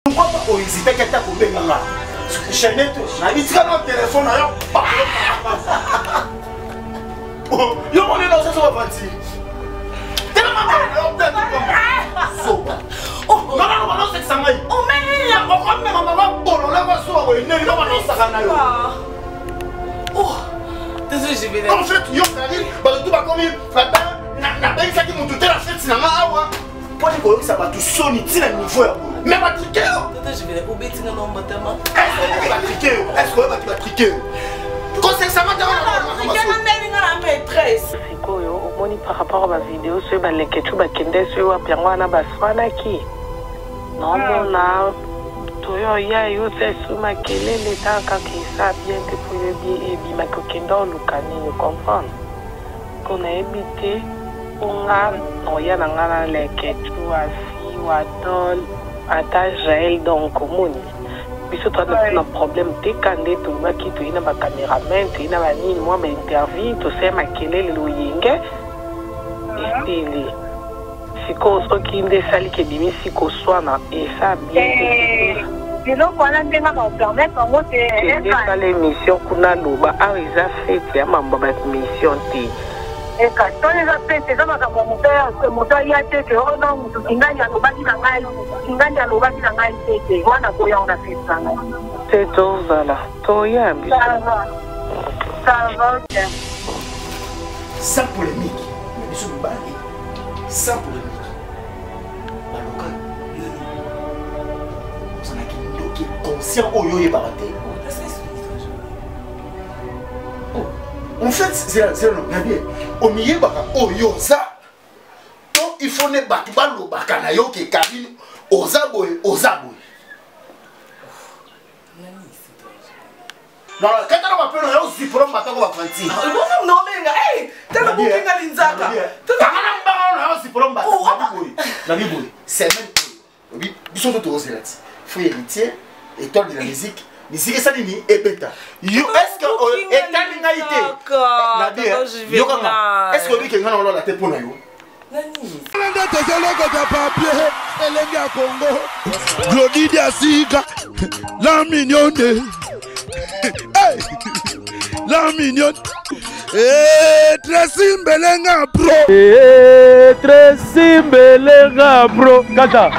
Pourquoi pas ohésitaki ata kobenga nga chaîne to nayebi tika na telefone na yo yo monene osaso bavanti telemasoba ngana loba nosekisa ngai okomema mama bolola basoba boye neni loba nosaka na yo en fait yo karine bato tu bakomi nabengisaki motu te na feti na nga awa mpo nini koyokisa bato soni ntina niveau ya boye me batrike yo batrike yo estce oyebaki batrike yo kosekisanga sikoyo omoni par rapport ba video soki balekecu bakende soki wapi yango wana baswanaki naomona toyo ya yo se su makelele taka kaka esa bien te po yo ebimaki okenda oluka nini comprendre Po nayebi te po nga nakoya na nga na leketchou asi watol ata jael donc omoni biso toza na biso na problème te ka nde tolobaki toye na ba cameraman toye na ba nini mwa ba interview tosali makelele loyenge esili Sikoyo soki nde esali ke ebimisi koswana esa bien te eh, biloko wana nde nga na permettre yango te kende sala emission kuna loba awa eza fete ya mambo ba mission te eka to eza fete eza makambo ya moto moto aya te ke o non moto kingani alobaki na ngai kingani alobaki na ngai te te wana koya ona fete na ngai te tozala toya biso ça va ok sans polémique na biso mibali sans polémique baloka nini ozalaki ndoki conscient oyo oyebaka te oh, en fait zela zela na bien omiyebaka oyo oza to il faut ne bato balobaka na yo ke karine oza boye oza boye kata na bapelo ya ozipolo matako bafanti nobenga tala bokinga linzaka kanga na mbanga na ozipolo mbata boye nabi boye semaine oyo biso to tozela ti faut héritier étoile de la musique musique esali nini ebeta yo est ce que etali ngai te nabi yokanga est ce que oyebi ke ngai na olala te mpo na yo nde tozolokota papie elenge ya kongo glodi diasika la mignonne hey! la mignonne hey, Tracy Mbelenga bro hey, Tracy Mbelenga bro kata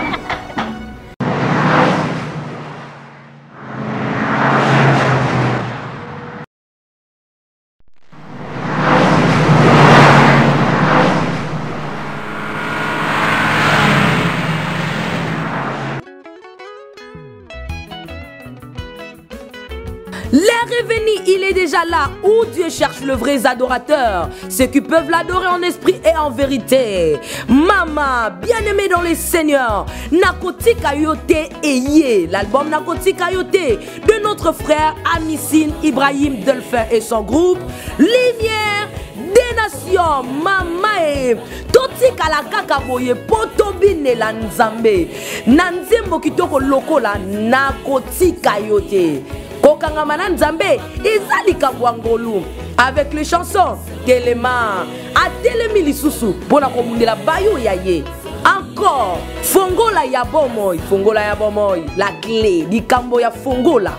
L'air est venu, il est déjà là où Dieu cherche le vrai adorateur, ceux qui peuvent l'adorer en esprit et en vérité. Mama, bien-aimée dans les seigneurs, Nakotika Yote Eye, l'album Nakotika Yote de notre frère Amissine Ibrahim Delphin et son groupe Lumière des Nations, Mama e totikala kaka boye mpo tobinela Nzambe na nzembo kitoko lokola nakotika yo te. Kokangama na Nzambe eza likambo ya ngolu. Avec les chansons Telema atelemi lisusu mpo na kobundela bayo ya ye. Encore fongola ya bomoi, fongola ya bomoi, la clé, likambo ya fongola.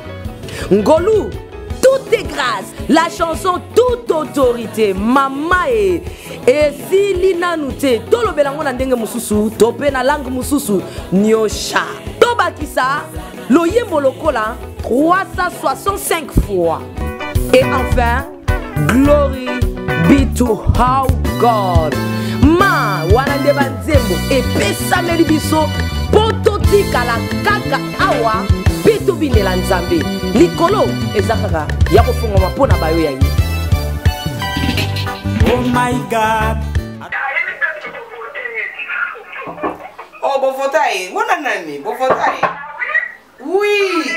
Ngolu, tout est grâce, la chanson toute autorité, mama e esili nanu te, tolobela yango na ndenge mosusu to mpe na langue mosusu, nyosha. Tobakisa loyembo lokola 365 fois. Et enfin, glory be to our God. Ma wana nde banzembo epesameli biso mpo totikala kaka awa mpe tobinela Nzambe. Likolo eza kaka ya kofungwama mpo na bayo ya ye. Oh my God. Oh, bovota ye. Wana nani? Bovota ye. Oui.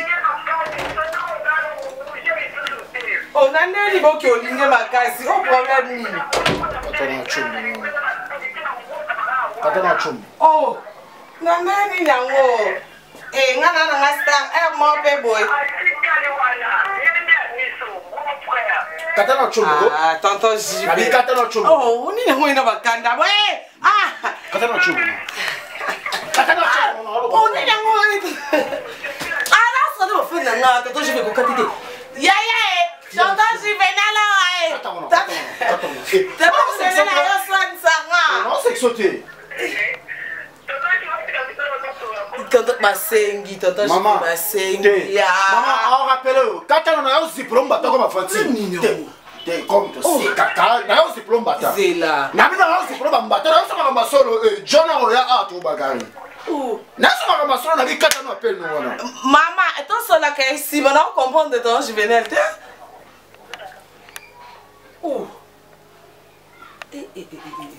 Oh, na nde liboki olingi makasi. Oh, problème nini? Kata na chumbi. Kata na chumbi. Oh, na nde nini yango? Eh, nga na nga star, air moko pe boye. Kata na chumbi. Ah, tonton JB. Nabi kata na chumbi. Oh, nini yango ina bakanda. We! Ah! Kata na chumbi. Kata na chumbi. Oh, nini yango? Ala sona bafani na nga tonton Juve kokati te. Yaya e tonton Juvenal awa e. Tonton Juvenal ayo swanisa nga. Non sexo te. Tonton basengi tonton Juve basengi. Ya. Mama on rappelle yo kata na yo ziplo mbata ko bafanti. Te te comme to sikaka na yo ziplo mbata. Zela. Na bino na yo ziplo mbata na yo saka masolo John oya a to bagari. Nasomaka masolo na bikata no apele no wana. Mama, tosolaka nsima na comprendre tonton Juvenal te. Oh.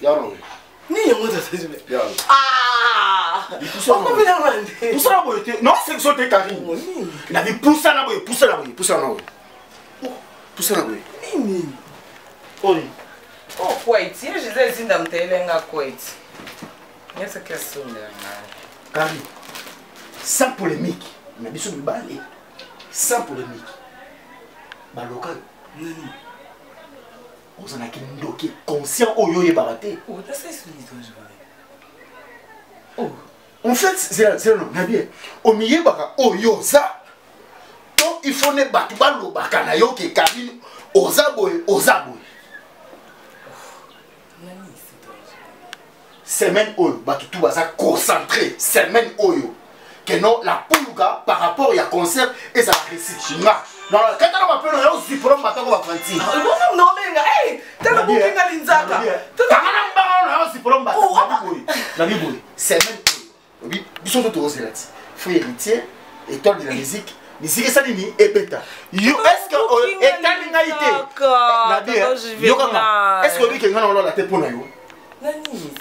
Yaro. Nini yango tonton Juvenal? Yaro. Ah! Okomi na wande. Pusana boye te. Non, c'est que te Karine. Na bi pusana boye, pusana boye, pusana boye. Pusana boye. Nini? Oyo. Oh, kweti. Ye Gisèle Zinda mtelenga kweti. Nyonso kesungela ngai. Karine, sans polémique, na biso mibale, sans polémique. Baloka nini? Ozalaki ndoki conscient oyo oyebaka te. Oh, tasa esuni ton Juvenal. Oh. En fait, zela zela no na bien. Omiyebaka oyo oza to il faut ne bato balobaka na yo ke Karine oza boye oza boye. Semaine oyo bato tu baza concentré semaine oyo ke non la puluka par rapport ya concert ezala réussite nga kata na bapelo ya ozipolo mbatako bafanti nobenga tala bokinga linzaka kanga na mbanga na ozipolo mbata nabi boye semaine oyo biso to tozela ti frère héritier étoile de la musique musique esali nini ebeta yo est ce que etali ngai te nabi yokanga est ce que oyebi ke ngai na olola te mpo na yo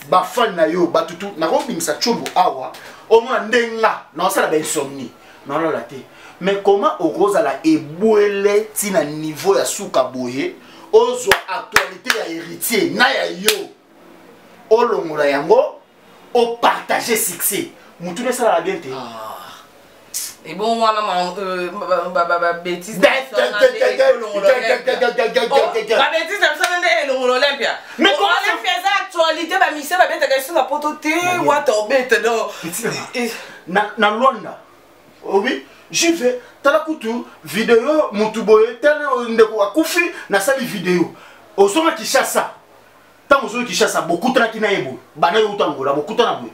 bafani na yo bato tu nakobimisa tshombo awa omona nde nga naosala bainsomnie naolola te mais comment okozala ebwele ntina niveau ya suka boye ozwa actualité ya héritier na ya yo olongola yango opartage succès motu nde esalaka bien te. Ebongo wana babétise na biso nde elongola Olympia. Olympia eza actualité, bamise babetaka esu na poto te wata obeta donc na Luanda obi Juve tala kutu video mutu boye tala ndeko akufi nasali video ozonga Kinshasa ntango ozongi Kinshasa bokutanaki na ye boye banda yo uta Angola bokutana boye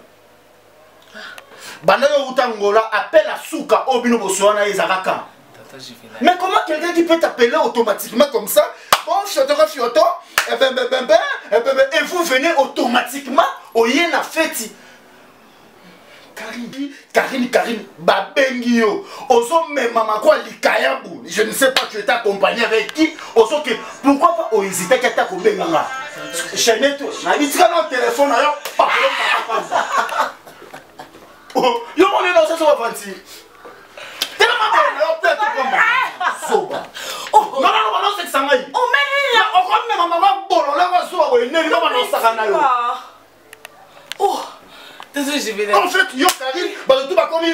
banda yo uta Angola appel à suka oyo bino bosowana ye ezalaka quand. Mais comment quelqu'un qui peut t'appeler automatiquement comme ça, bon, fioto, fioto, et ben, ben, ben, ben, et ben, ben, et vous venez automatiquement au yena feti. Karine, Karine, Karine, babengi yo, ozo mema makwa likayabu, je ne sais pas, tu étais accompagné avec qui, ozo que, pourquoi pas, o hésiter qu'à ta kobenganga. Chaîne tout, na bitika na téléphone, ayo, papa, papa. Yo mon est dans ce soir, Fanti. Soba. Non, non, non, non, c'est que ça m'aille. Oh, mais là, on remet ma maman, bon, là, on va se voir, ouais, non, non, non, ça va, non. Oh, désolé, je vais En fait, yo, Karine, bah, tout va comme,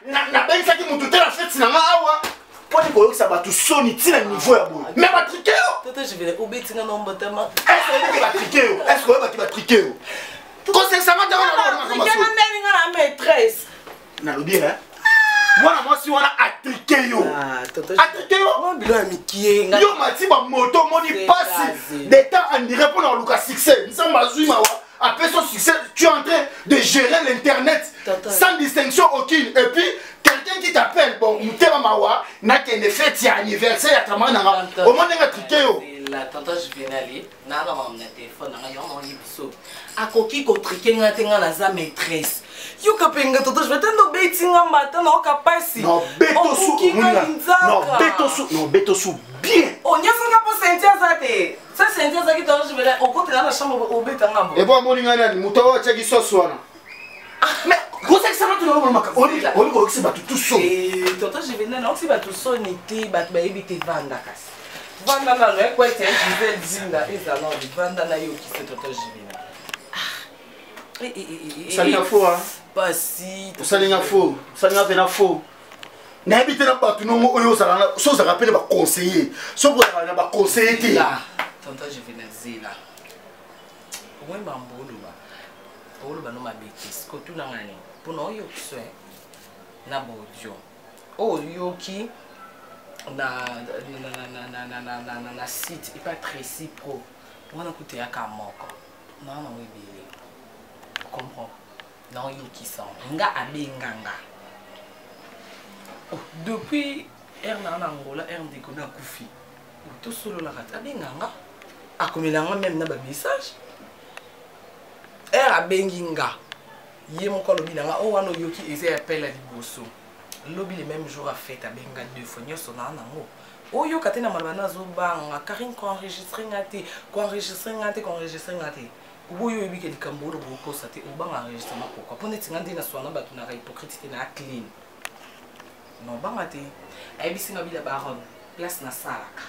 na ben, ça qui m'a tout la fête, c'est na awa. Pour les collègues, ça va tout sonner, tu sais, niveau ya boye. Mais va triquer, yo. Toto, je vais obéir, tu n'as pas de temps. Est-ce que va triquer, yo? Est-ce que va triquer, yo? Conseil, ça va, t'as pas maîtresse. Nalobi, hein? Mwana mwasi wana atrike yo. Atrike yo. Bilo ya mikie. Yo mati ba moto moni pasi d'état en direct pour luka succès. Nzambe azui mawa après son succès, tu es en train de gérer l'internet sans distinction aucune. Et puis quelqu'un qui t'appelle, bon, mutema mawa na kende fête ya anniversaire ya kamana nanga. Au moins nga trike yo. La tonton Juvenal na na na téléphone na yo na biso. Akoki ko trike nga te nga na za maîtresse. Yo kapenga toto je vais tando betinga mbata na okapasi. Non beto su non beto su non beto su bien. Oh nyoso nga po sentia za te. Sa sentia za ki tonton Juvenal okotela na chambre obeta ngambo. E bo amoni nga nani muto wa cheki sauce wana. Mais kosa kisama tu na maka. Oli oli ko kisi batu tout so. Eh tonton Juvenal na oksi batu soni te batu bayebi te vanda kasi. Vanda na no ekwete Gisèle Zinda ezala vanda na yo kisi tonton Juvenal. Osalinga fo pasi osalinga fo osalinga mpe na fo nayebi te na bato nongo oyo ozala so ozalaka mpe na baconseiller soki ozalaka na baconseiller te tonton Juvenal zela omoi mambo oloba oloba no mabe te sikotunanga nini mpona oyokiso Na baaudio oyo oyoki na, na, na, na, na, na, na, na, na site epa Tracy Pro wana kutu eyaka moko naa nango ebele, comprend? Naoyokisa nga, abenga nga. Oh, depuis ere naa na Angola, ere ndeko na akufi, oh, tosololaka te. Abenga nga, akomela nga meme na bamessage. Ere abengi nga, ye moko alobi na nga oyo wana oyoki eza ya appel ya liboso. Lobi, le même jour afete, abenga deux fois. Nyonso naa nango oyoka te. Na maloba nazobanga Karine koenregistre nga te, koenregistre nga te, koenregistre nga te. Oboyi, oyebi ke likambo oyo bokosa te. Obanga enregistrement pourquoi? Mpo neti nga nde naswana bato naka hypocrite te, na clean, non, banga te. Ayebisi nga bila baronne place nasalaka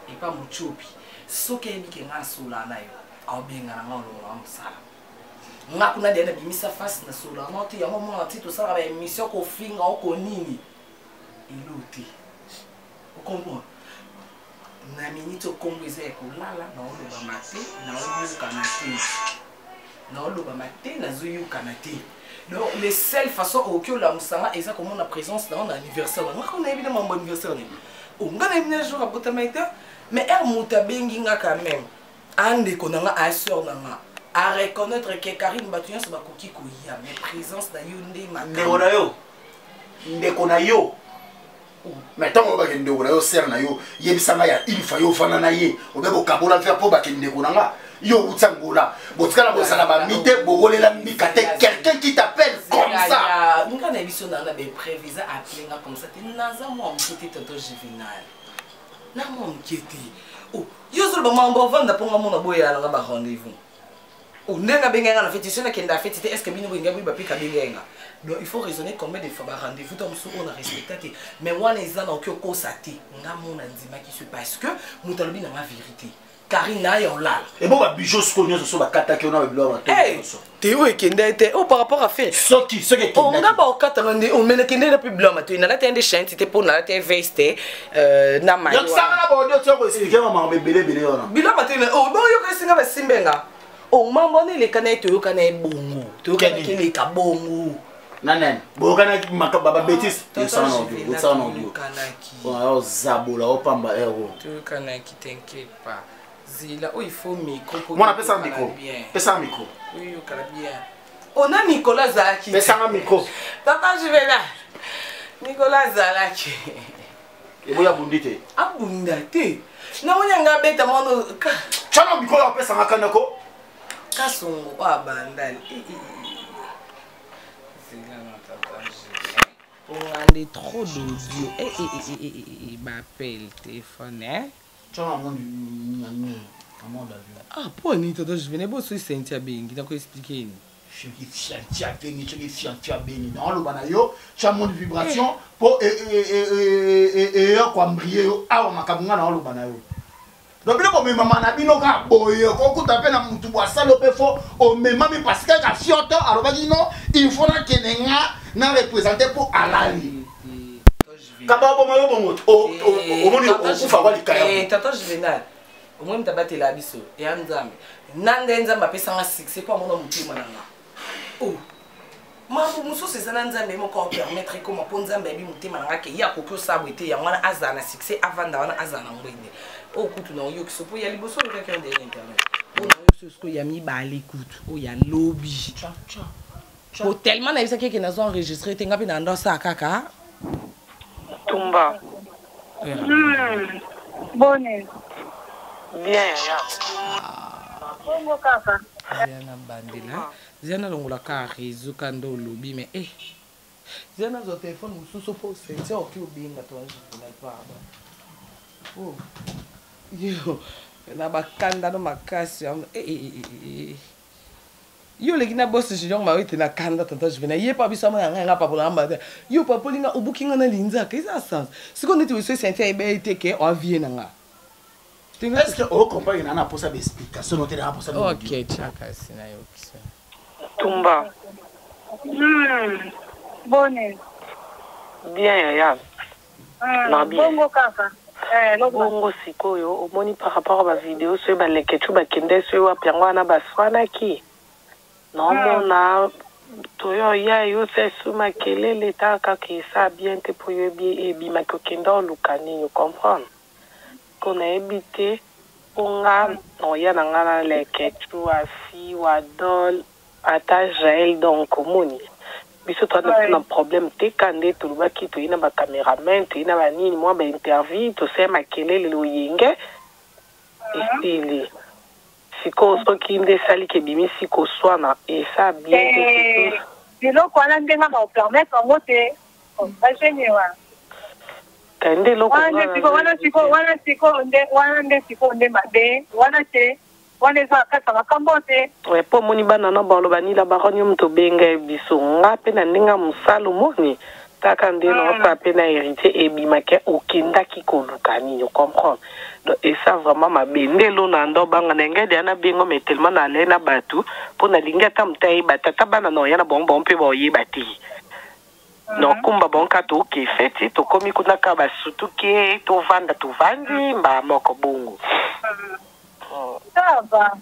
epa Motiopi, soki ayebi ke nga asola na yo, aobenga na nga, olongola mosala. Nga kuna deya nabimisa face na solo yango te. Yango mwana ti tosalaka baémission, kofinga oko nini elo te, ocomprendre? Na minute okombo eza ya kolala, naolobama te, naoyokana te, naolobama te, nazoyokana te. Donc le seule façon okoki olamusanga eza komona présence nango na anniversaire na nga. Nayebi na mambo anniversaire nini o nga nayebi na jour abotama ete. Mais ere moto abengi nga quand même, andeko na nga, asœur na nga, a reconnaître que Karine, bato nyonso bakoki koya, mais présence na yo nde. Ndeko na yo, ndeko na yo. Mais ntango oyobaki ndeko na yo, sœur na yo, yebisa ngai ya une fois yo ofanda na ye obe bokabola mpe mpo bake ndeko na nga, yo outi Angola, botikala bozala bami te, bowolela mbika te. Quelqu'un qui t'appelle comme ça. Nga na biso na bapreuve eza appele nga comme ça te. Naza mwa moke te, tonton Juvenal, na mwa moke te. Yo ozoloba mambo avanda mpo nga mona boyala nga barendez-vous ndenge abengai nga na feti. So nakende afeti te, est ce que bino bolingi boyeba mpe kabengai nga? Donc il faut raisonner combien de fois barendez-vous to mosusu oyo na respecta te. Mais wana eza na oki okosa te. Nga mona ndimaki so parce que moto alobi na nga vérité, Karine na ya olala. Ebo babijoux sikoyo nyonso so bakataki yo na babilo ya bato te oyo ekende te, oyo par rapport à fait. Soki nga baokatanga nde omene kende na mpe bilo ya matoi. Nalati ye nde chaine te mpo nalati ye veste na mayosanga na baaudio ti okoexplike makambo ebele ebele wana. Bilo ya matoi boyoka esinga basimbenga o mambo wana eleka na ye. Toyokana ye bongo, toyokanaki eleka bongo. Na nani boyokanaki babétise? Osala na audio, osala na audio, ozabola opamba ero. Toyokanaki, t'inquiète pas. Zela oyo, il faut micro. Mwana, pesanga micro, pesanga micro. Oyokala bien. Ona Nicolas azalaki. Pesanga micro. Papa Juvenal, Nicolas azalaki. Eboya abundi te. Abunda te, namoni yanga abeta mwana. Tiana micro, apesanga kandako. Kasongo oyo abandali zela na tata ongande trop d'audio baappel téléphone, hein. Ah, mpo nini tata Juvenal boso senti abengi? Nako explike nini? Soki fianti abengi, soki fianti abengi, naoloba na yo, tia moni vibration mpo eya koambrie yo awa. Makambo nga naoloba na yo, donc bino bomemama na bino kaka boye, kokuta mpe na mutu bwasalo mpe fo omemami parce que kaka fioto alobaki no, il faut nakende nga na représente mpo alali kaba oboma yo bongo, omoni okufa kwa likaya. Tata Juvenal, omoni moto abatela biso eya Nzambe. Na nde Nzambe apesanga succès mpo amona motema na nga. Oh, mambo mosusu eza na Nzambe moko aopermettre ekoma, mpo Nzambe ayebi motema na nga ke ye akoki osabwe te. Yango wana azala na succès, avanda wana, azala na ngwende oyo kutu na oyoki so mpo ya liboso oyokaki yo ndenge internet oyo na oyoki so sikoyo ya mibale kutu oyo ya lobi, po tellement nayebisaki eke nazo enregistre te. Nga mpe na ndo asala kaka. Tumba. Boni? Bien yaya. Bongo kaka. Zia na bandela, zia nalongola kaka réseau ka nde olobi. Mais eh, zia nazwa telefone mosusu mpo sentia oki obenga to Juvenal. Pardon, oh yo na bakanda no makasi yango. Eh, eh, eh, eh. Yo oleki na boss Junior Mawete na kanda. Tonton Juvenal, ye pa biso amona ngai, nga papola nga mbata. Yo papoli nga, obuki nga na linzaka, eza sens sikoyo neti oso esenti ayeba ye te ke oavie na nga. Est ce que ocomprendre na posa baexplication no te, na posa? Ok, tiakasi nayokisa. Tumba. Boni? Bien yaya. Na bien. Bongo kaka. Bongo sikoyo omoni par rapport a bavideo soki baleketu bakende soki wapi, yango wana baswanaki. Naomona. Toyo ya yo se su makelele ta kaka esa bien te po yo ebimaki okenda oluka nini ocomprendre ko nayebi te po nga oya na nga na Leketchou, Afi, Wadol ata Jael donc omoni biso toza na biso na problème te ka nde tolobaki toye na ba cameraman toye na ba nini mwa ba interview tosali makelele loyenge esili. Sikoyo soki nde esali ke ebimisi koswana esa bien te Eh, surtout. biloko wana nde nga nao permettre yango te ba genie wana. Ka nde eloko Wana nga nde sikoyo nazo wana sikoyo eviter. wana sikoyo nde wana nde sikoyo nde mabe wana te wana eza na kati ya makambo te. Ouais, po omoni bana no baloba ni la baronne yo mutu obenga ye biso nga pe na ndenge ya musala omoni Kaka nde naosala pe na heritier ebima ke okendaki koluka nini o comprendre donc esa vraiment mabe nde elo na ndo banga na ngai deja na bengo mais tellement na alai na batu po na lingi ata moto ayeba te ata bana na oya na bango bango pe baoyeba te na okumba bango kaka toke feti tokomi kuna kaka basutuke tovanda tovandi mbala moko bongo. Ça va.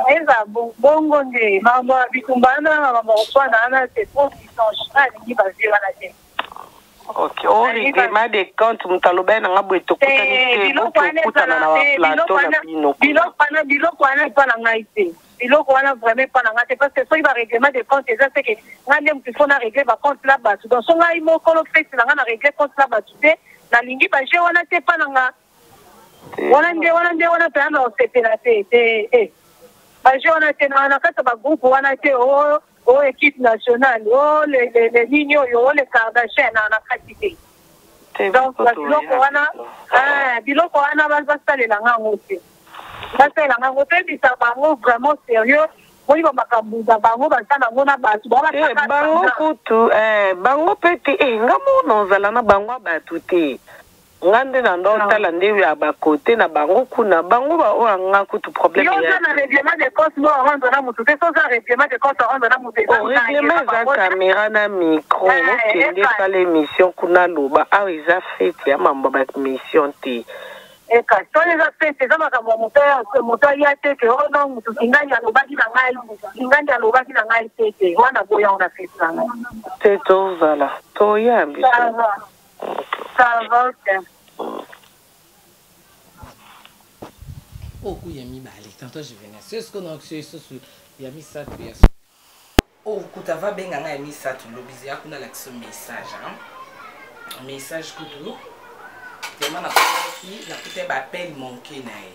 Eza bongo nde makambo ya bitumba wana na makambo ya koswana wana c'est trop puissant. Nga alingi ba vie wana te. Ok, o règlement de compte moto alobaki na nga boye tokutani te biloko wana okutana na ezala baplateau na bino kuna. Biloko wana biloko wana epa na ngai te. Biloko wana vraiment epa na ngai te parce que soki ba règlement de compte eza c'est que ngai nde moto il faut na régler ba compte na bato. Donc so ngai mokolo feti na ngai na régler compte na bato te, nalingi ba jeu wana te epa na nga. Wana nde wana nde wana mpenza na kosepela te te eh. Ba jeu wana te na na kati ya ba groupe wana te o o équipe nationale o le le le nini oyo o le Kardashian na na kati te. Te Donc biso ba biloko toya wana biso. eh, biloko wana basalela nga yango te. Basalela nga yango te bisa bango vraiment sérieux boni ba makambo na bango baza nango na bato bango Te basaka bango semblant. kutu eh, bango pe te eh, nga moko nazala na bango ya bato te. Nga nde na ndo tala nde ya ba cote na bango kuna bango ba oyo nga kutu problème Yo ya oza na règlement de compte mo rendre na mutu te so oza règlement de compte rendre na mutu eza Oh, règlement eza eza camera na micro okende sala émission kuna loba awa eza fete ya mambo ba mission te. Eka soki eza fete eza makambo ya moto moto aya te ke oh non moto kingani alobaki na ngai kingani alobaki na ngai te te wana boya wana fete na ngai te tozala toya biso. Ça va. Ça va, ok. Oyo ya mibale tantôt je venais ce ce qu'on a susu ya misato ya oyo kuta va benga ngai ya misato lobi ya kuna lakisa message hein message kutu tellement nakomaki nakuta ba appel manqué na ye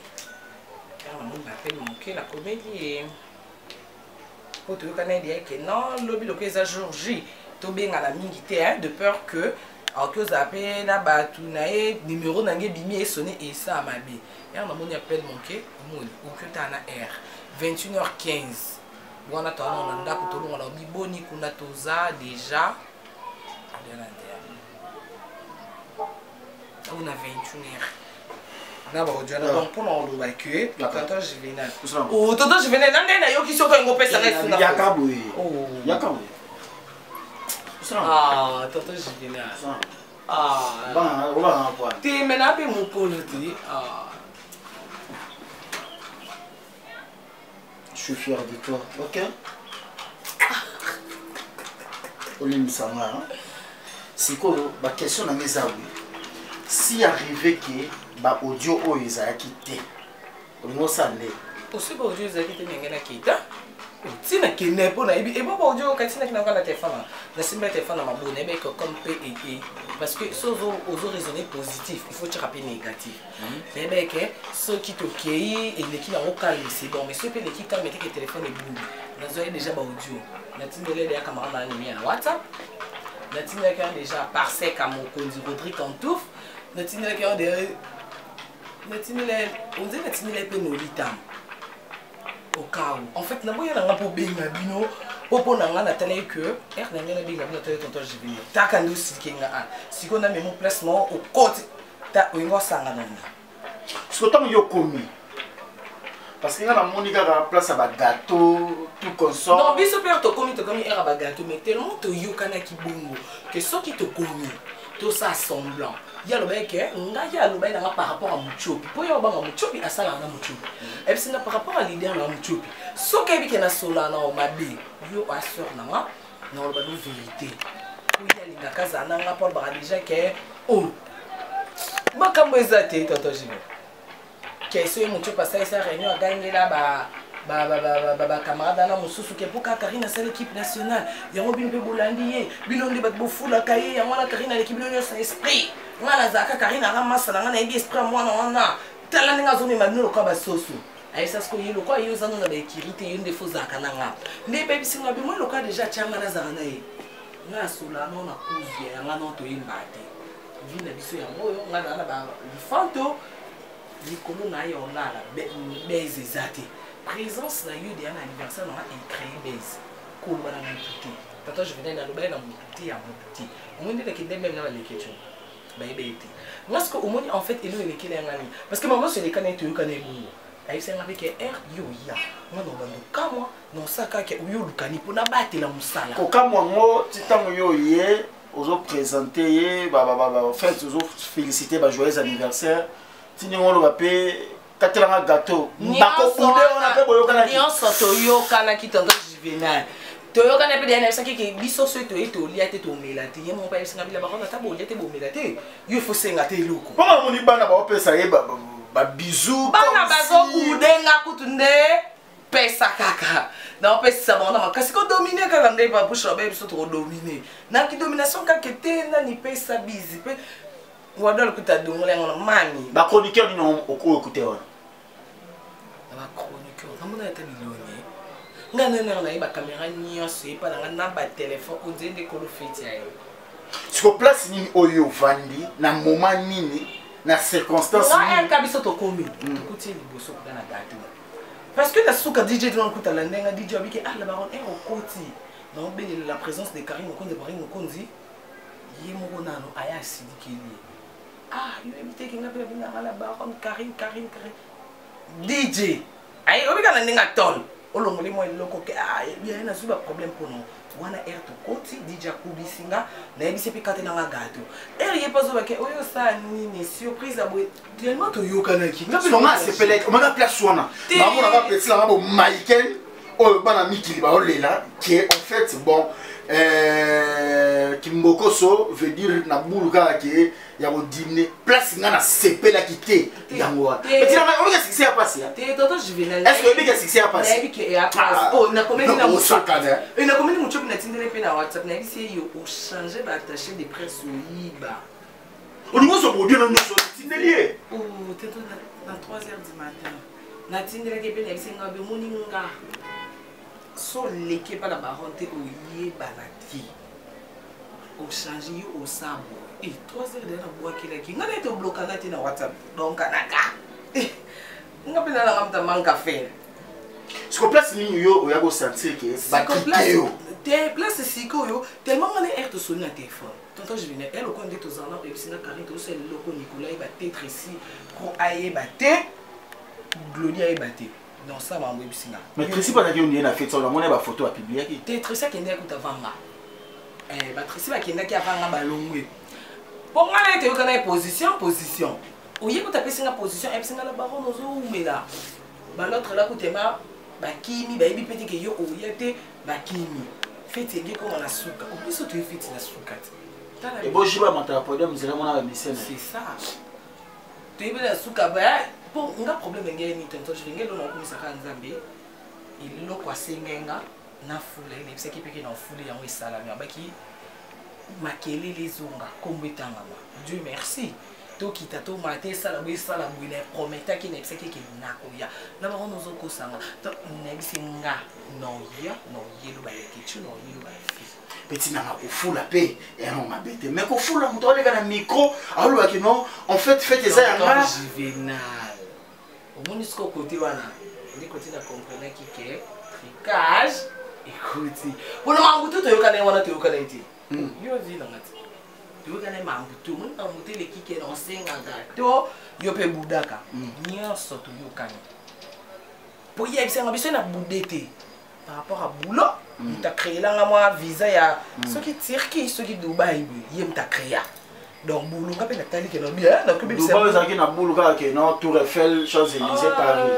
car namoni ba appel manqué nakomeli ye po toyokana ye deya ke non lobi lokola eza jour J tobengana mingi te hein, de peur que akoki ozala mpe na bato na ye numero na ngai ebimi esone esala mabe yango namoni appel manqué omoni okoki otala na heure 21h15 wana towana na ndako tolonga na biboni kuna toza déjà ou na 21h na baaudio na donc mpona koloba ke tonton juvenal o tonton juvenal na nde nayoki soki olingi opesa ngai suna yaka boye yaka boye ah tonton juvenal ah te me na mpe mokolo te ah Je suis fier de toi, ok olimbisa nga hein? Sikoyo baquestion na nga eza boye si arrive ke baaudio oyo ezalaki te olingi osala nde osi baaudio ezalaki te ndenge nakita ntina kende mpo nayebi ebo baaudio kati naki nayoka na telefone nasimba telefone na maboko nayebi comme mpe ete parce que so ozo raisonner positif il faut tiaka mpe négatif nayebi ke soki tokei eleki nango calme c'est bon mais soki mpe eleki calme te ke telefone ebungi nazwaki déjà baaudio natindeli deya camarade na nimia na whatsapp natindelaki yango déjà parsec ya mokonzi rodrigue antouf natindelaki yango deya natindeli onze natindeli mpe nolitam au cas où en fait naboya na nga mpo obenga bino mpo mpo na nga natalaki que r na ngai nabenga bino natali tonton juvenil taka nde osilike nga a sikoyo namemo place moko okoti ta olingi osangana na siko ntango yo okomi parce que nga namoni kaka place ya bagateau tout consort non biso mpe tokomi tokomi heure ya bagateau mais tellement toyokanaki bongo ke soki tokomi tosala semblant ye alobaki ke ngai ye alobaki nanga par rapport ya mutiopi mpo ye obanga mutiopi asalaka na mutiopi ayebisi nga par rapport ya leader na mutiopi soki ayebi ke nasolaka na mabe yo aseur na nga. Nakoloba no vérité. Po ye alingaka azala na nga mpo alobaka déjà ke o oh, makambo eza te tonton Jimmy. Ke soki moto asalisa réunion agangela ba bacamarade wana mosusu ke mpo kaka Karine asali équipe nationale yango bino mpe bolandi ye bino nde bato bofulaka ye yango wana Karine aleki bino nyonso na esprit ngai nazalaka Karine anga masa na ngai nayebi esprit ya mwana wana tala ndenge azomema bino lokola basoso ayebisa sikoyo ye lokola ye oza no na baekiri te yo nde fo ozalaka na nga nde ebebisi nga bimoi lokola deja atya nga nazala na ye nga asola no na kuvia ya nga no toyemba te vi na biso yango oyo nga naa na balifanto likolo na ye olala base eza te présence na yo deya na anniversaire nanga ecree base koloba na motu te tata juvenal naloba ye na motu te ya motu te omoni nde nakende meme na baleketio bayeba ye te nga siko omoni en fait eloko elekeli ya nga nini parce que mama nyonso elekani ye toyokana ye bongo ayebisa nga mpe ke r yo oya nga na obanda okamwa na osaka ke oyo olukani mpo nabatela mosala kokamwa yango ti ntango yo oye ozopresente ye fait ozofélicité ba joyeux anniversaire ti ndenge oloba mpe katelanga gâteau bakobude wana mpe boyokanaki nyonso toyokanaki tonton juvenal toyokana mpe deya nayebisaki ke biso soki toye tolia te tomela te ye moko mpe ayebisinga bila bakona ata bolia te bomela te yo ifo senga te eloko mpo namoni bana baopesa ye babizu bana bazobude nga kutu nde pesa kaka naopesisa bango na makasi kodomine kaka nde babushe babeyi biso tokodomine na kidomination kaka te nani pesa bizi mpe wadol kuta dongola yango na mami bachroniqueur nini okoyo okute wana na bachroniqueur namona ata bilongi ngai nani naye bakamera nyonso epa na ngai na batelefone onzeli nde kolo feti ya yo siko place nini oyo ovandi na moment nini na circonstance nini biso tokomi hmm. tokuti ye liboso kuna na gato parce que na suka dj tona kutala ndenge dj abiki ah la baronne eh okoti naobelela la présence de Karine Mokonzi Karine Mokonzi ye moko nano aya asilikeli ye ah yo yebi te kenga mpe babengaka la baronne Karine Karine Karine dj aye obika na ndenge atole olongoli mwa eloko ke ah ye nazwi baproblème mpono wana aire tokoti dj akubisi nga nayebisi mpe kate nanga gato aire ye mpe azobake oyo osala nini surprise ya boye tellement toyokanaki songa asepelaki omona place wana namonaka peti nanga bo maiken oyo bana mikili baolela ke en fait bon euh, kimbokoso veut dire na bulu kaka ke ya kodimine place nga nasepelaki te yango wana oyebi succès ya pasi est-ce que oyebi ke succès ya pasi nakomeli mocopi natindeli mpe na whatsapp nayebisi ye yo ochange baattaché de presse oyiba olingi ozwa produit na nyonso otindeli ye oh, na 3 heures du matin natindelaki mpe nayebisi nga omoni nga so oleki epa na baron te oyebana te ochange yo osa boye e 3 heures deya nabwakelaki nga naye toblokana te na whatsapp donc naka nga mpe nalanga moto amanque affaire siko place nini yo oya kosentir ke bakike yo te place sikoyo tellement nga na aire tosoli na telefone tonton juvenal eloko nde tozala na oyebisi nga karine tozosala eloko nicolas ayeba te tracy ko ayeba te glodi ayeba te donc ça makambo oyebisi nga mais tracy bazalaki yo nie na fete sao namoni bafoto apubliaki te tracy akendaki kuta vanga eh, batracy bakendaki avanga balongwe mpo ngai na ye toyokana ye position position oye kuta apesi nga position ayebisi nga na baron ozowumela balotre la kutema bakimi bayebi mpe te ke yo oya te bakimi feti enge ekoma na suka obiso toye feti na suka te ebojiba matala podium nzela mona bamisene c'est ça toyebi na suka ba mpo nga problème engei nini tonton jule ngai eloko nakomisaka nzambe eloko asengai nga nafula ye nayebisaki mpe ke na ofuli yango esalami abaki makelele ezonga nkombo etangama dieu merci tokita tomata esala boye esala boye na prometaki nayebisaki eke nakoya na bango nozokosanga nayebisi nga noya noyelo balekecu noyelo bafi peti nanga kofula mpe yango mabe te mais kofula moto aleka na micro alobaki non en fait fete eza yanga juvenal omoni siko kote wana nde kote na comprenaki ke tricage ekoti mpona makambo te toyokana ye wana toyokana ye te hmm. yo vi nanga te toyokana ye makambo te omoni makambo te eleki ke na osengaka to yo mpe budaka hmm. nyonso toyokani mpo yebisanga biso na bude te par rapport à boulot hmm. moto acréela nga mwa visa ya soki turquie soki dubai boye ye moto acréa donc boulot nga mpe natali ke nabi eh, nakobi ezalaki na boulot kaka ke non tour eiffel champs élysées ah. Paris.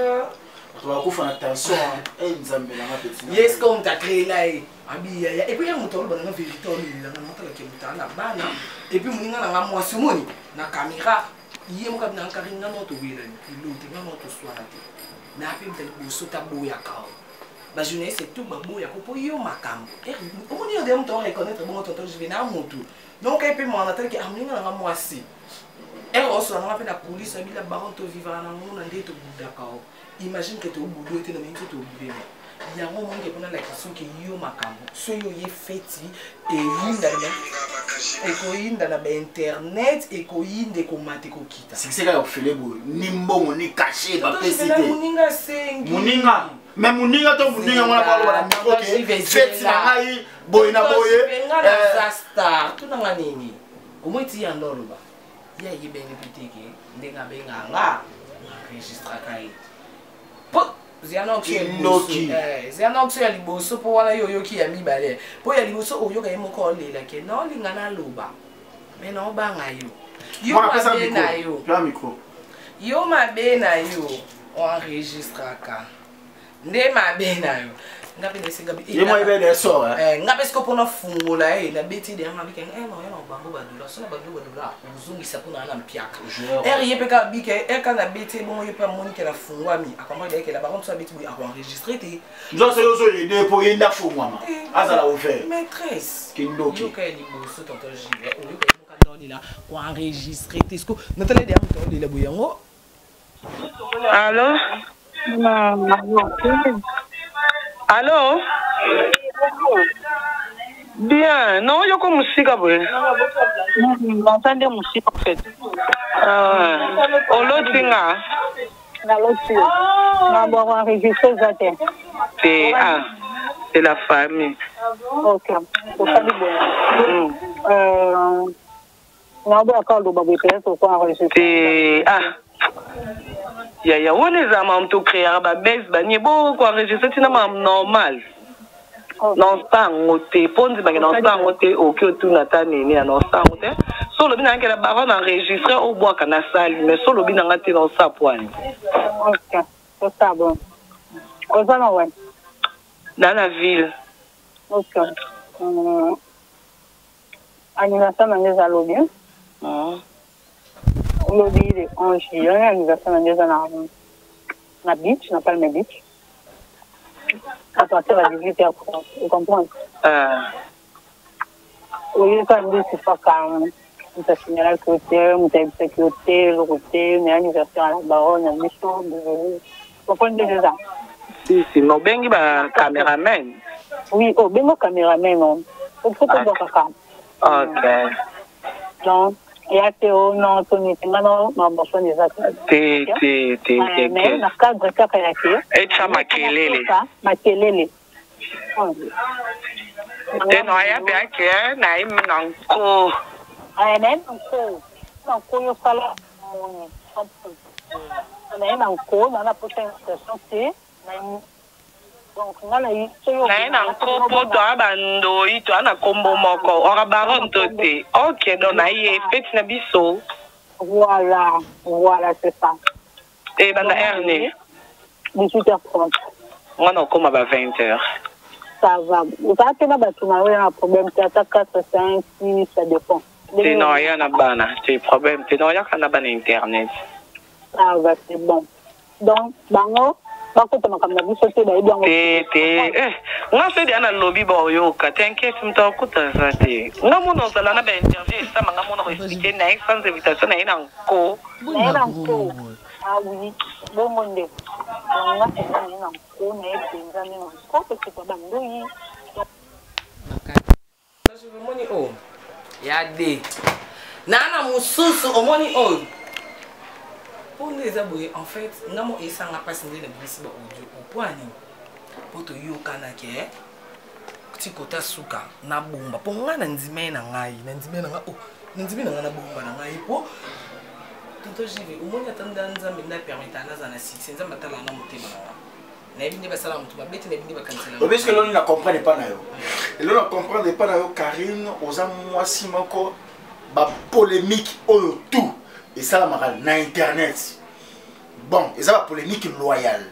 Bato bakufa na tension. Eh Nzambe na nga petit. Yes comme t'as créé là ye. Abi yaya et puis ya moto aloba nanga vérité olelanga na otalaki moto ana bana et puis moninga nanga mwasi omoni na caméra ye moko abi nanga kari nga nao towelani elo te nga nao toswana te na ape moto liboso taboyaka o bajournaliste tout baboyaka mpo yo makambo omoni yo deya moto areconnaître bongo tonton juve na motu donc ye mpe mwana talaki amoninga nanga mwasi ere osola nanga mpe na coulisse abila baron tovivaka na nguna nde tobudaka o imagine ke tobudu ete na mingi tobudema yango omonike mpona la question ke yo makambo soki oye feti eyinda ekoyinda na bainternet ekoyinda ekomata ekokita sikiseka ya ofele boye ni mbongo ni kashe bapesi te moninga asengi moninga me moninga to moninga wana baloba na micro ke feti na ngai boye na boye nga naza star tunanga nini omoi ti yanda oloba ye ayebani mpe te ke ndenge abengaka nga enregistraka ye po zia na option ya liboso mpo wana yo oyoki ya mibale mpo ya liboso oyoka ye moko olela ke naolinga naloba me naobanga yo yo mabe na yo yo mabe na yo oenregistraka nde mabe na yo nga mpe naesenga nga mpe siko mpona fungola ye nabeti de yanga bike eh, no yana bango badola so na bango badola ozongisa mpona na mpiaka ere ye mpe kaka bike ere kaka nabeti ebongo ye mpe amoni ke nafungwami akomprendre yeke la bakonte so abeti boye akoenregistre te nzoso yo ozoyede mpo ye nde afungwama eh, azala ouvert maîtresse kindoki yoka ya liboso tonton jive oyoka ye moka ndaolela koenregistre te siko natala de ya moto aolela boye yango Allô Allô Bien, non, yoko musika boye. Naza nde musika en fait. Ah, oloti nga? Naloti yo. Na bwako enregistre eza te. Te, ah, c'est la famille. Ok, osali boye. Mm. Euh, naboya kaka oloba boye peut-être oko enregistre te ah yaya wana ezala makambo tocreaka babase banie bo koenregistre ntina makambo normal naosa yango te mpo ndimake naosa yango te okoki otuna ata nini ya naosa yango te so olobi nanga kela baron enregistre obwaka na sali mais so olobi nanga te naosa pwani ok osa bon oza na wani na na ville ok Anniversaire na nga eza lobi. Ah. Lobi le 11 juillet, anniversaire na nga eza na na beach, na Palme Beach. À partir ya 18h30, tu comprends? Ah. Oyoka nde sifaka moto asignalaki yo te, moto ayebisaki yo te, eloko te, mais anniversaire ya la baronne na biso, désolé. Comprendre nde eza? Si, si, mais obengi ba cameraman. Oui, oh, bengo cameraman, non. Il faut que kaka. Ok. Donc, ya te o non toni te nga no mabosoni eza te. Te te te te. Mais na cadre kaka ya te. Etya makelele. Makelele. Te no aya pe ake na ye na nko. Aya na ye na nko. Na nko yo sala moni. Na ye na nko na na posa invitation te. Na donc nga na ye na ye na nko mpo toa bandoi toa na nkombo moko ora baron to te ok donc na ye feti na biso voilà voilà c'est ça ebanda heure nini 18h30 nga na okoma ba 20h ça va ozala mpe na bato na yo ya na problème te ata 4 5 6 ça dépend te na oya na bana te problème te na oyaka na bana internet ça va c'est bon donc bango bakota makambo na biso te bayebi yango te te eh, nga se deya nalobi baoyoka t'inquiète moto akuta aza te nga mona ozala na bainterview esama nga mona koexplike na ye sans invitation na ye na nko na ye na nko ah oui bongo nde nga mpenza na ye na nko na ye mpenza nde na nko tosuka bandoyi omoni oyo ya de naa na mosusu omoni oyo mpo nde eza boye en fait nga mo esanga mpasi nde nabimisi ba audio mpo ya nini mpo toyokanaki eh? ti kota suka nabomba mpo ngai na ndima ye na ngai na ndima ye na ngai oh, na ndimi na ngai nabomba na ngai mpo tonton jive omoni ata nda nzambe nde apermetaka nazala na succès nzambe atalaka na motema na ngai nayebi nde basala moto mabe te nayebi nde bakanisela obiski eloni na comprendre epa na yo eloni na comprendre epa na yo karine oza mwasi moko bapolémique oyo tout esalamaka na internet Bon, eza ba polémique loyale,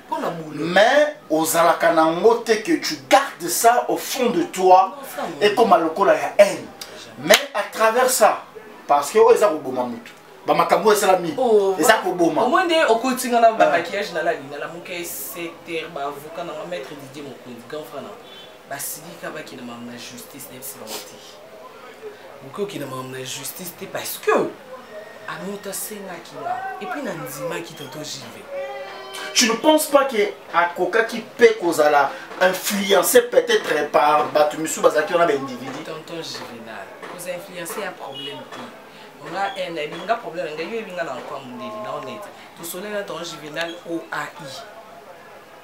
mais ozalaka nango te que tu gardes ça au fond de toi ekoma lokola ya haine. Mais à travers ça, parce que oyo eza koboma mutu, bamakambo oyo esalami eza koboma. Omoi nde okotinga na bamaquillage nalali nalamuka 7 heures, baavocat nanga, maître Didier Mokonzi, grand frère nanga, basilika, bakende makambo na justice. Nayebisi bango te, bokoki okende makambo na justice te, parce que amoto asengaki nga et puis nandimaki, tonton Gilve. Tu ne penses pas que akokaki mpe kozala influencé peut-être par bato misusu bazalaki wana, baindividu? Tonton Juvenal, koza influencé ya problème te. Nga nayebi nga problème na ngai, yo yebi nga na nkwa mondeli na honnête. Tosoleli na tonton Juvenal oai,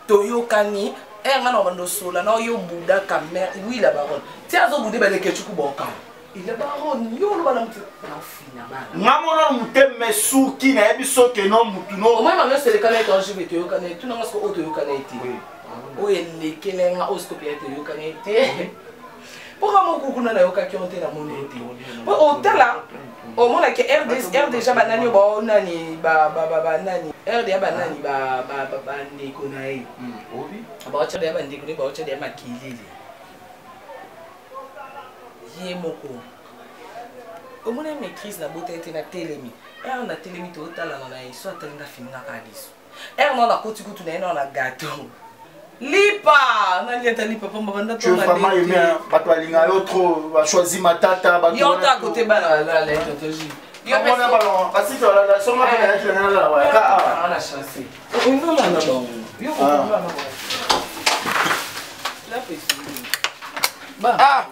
toyokani ere nga na bando osola na yo budaka mare. Oui, la baronne ti azobude baleke cuku bokama ila baronne, yo oloba na motu nafina bana. Nga mona motema esuki, nayebi soki no mutu no. Omoi mama nyonso elekana ete anjuve toyokana ye, tunanga siko oyo toyokana ye te, oyo elekele nga, oyo siko mpenza toyokana ye te. Mpoka moko kuna nayokaki yo te, namoni yo te, mpo otala omonaki r déjà banani oyo baonani, banani rda, banani bandeko na ye baotya deya, bandeko na ye baotya deya makelele. Ye moko omoni maîtrise na bota ete natelemi ere, natelemi totalana na ye, so atalinga afingaka liso ere nao nakoti kutu na ye nao na gateau lipa naliata lipa pamba banda. Tu es vraiment aimé, hein? Bato balinga yo trop, bachoisi matata bato. Yo ta kote bana balala ye, tonton Gilles. Yo mpe Bamona balonga basiti balala songa mpe nayaki na nalala waya ka awa. Na chance oyolala na bango, yo Ah. kokolala na bango. Ah!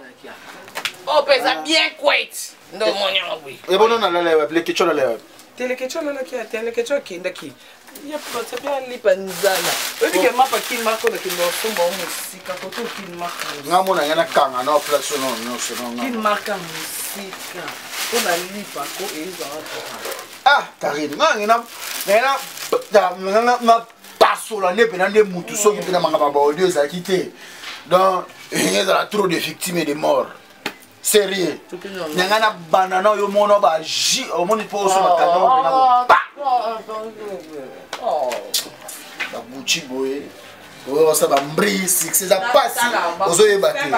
Oyo mpe eza bien kwete nde omoni yango boye. Ebono nalala yawa lekecho nalala yawa. Telekecho alalaki ya telekecho akendaki ye batia mpe alipa nzala. Oyebi ke mapa kin mako nakende osomba o mosika kote okin marka. Nga mona ngai nakanga na place no nyonso no nga. Kin marka mosika mpo na lipa ko ezwaka toka. Ah Karine, nga ngai na ngai na na pasola nde mpena nde mutu soki mpena makambo ya baaudio ezalaki te, donc ezala trop de victimes et de morts sérieux. Na ngai na banda na yo mona baji omoni mpo osomba kano mpena pa baguchi boye, oyo osala bambri succès eza pasi, ozoyeba te.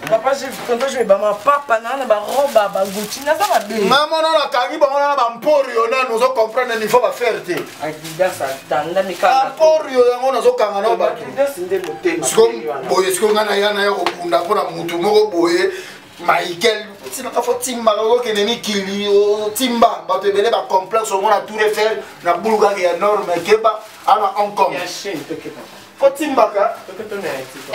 Papa, tonton je bamapapa na na baroba baguchi naza mabe. Nga mona nakangi bango na bamporio nanu ozo comprendre niveau bafere te. Adidas atandami kaka. Bamporio yango nazokanga na bato. Adidas nde motema. Siko boye, siko ngai naya naya kobunda mpona mutu moko boye Michael tinaka fo timbaka, okokende mikili otimba bato ebele bacomplexe, omona Tour Eiffel na bulu kaka ya norme, keba ana Hong Kong ya chaîne toke papa fo timbaka. Toke to na ya tika.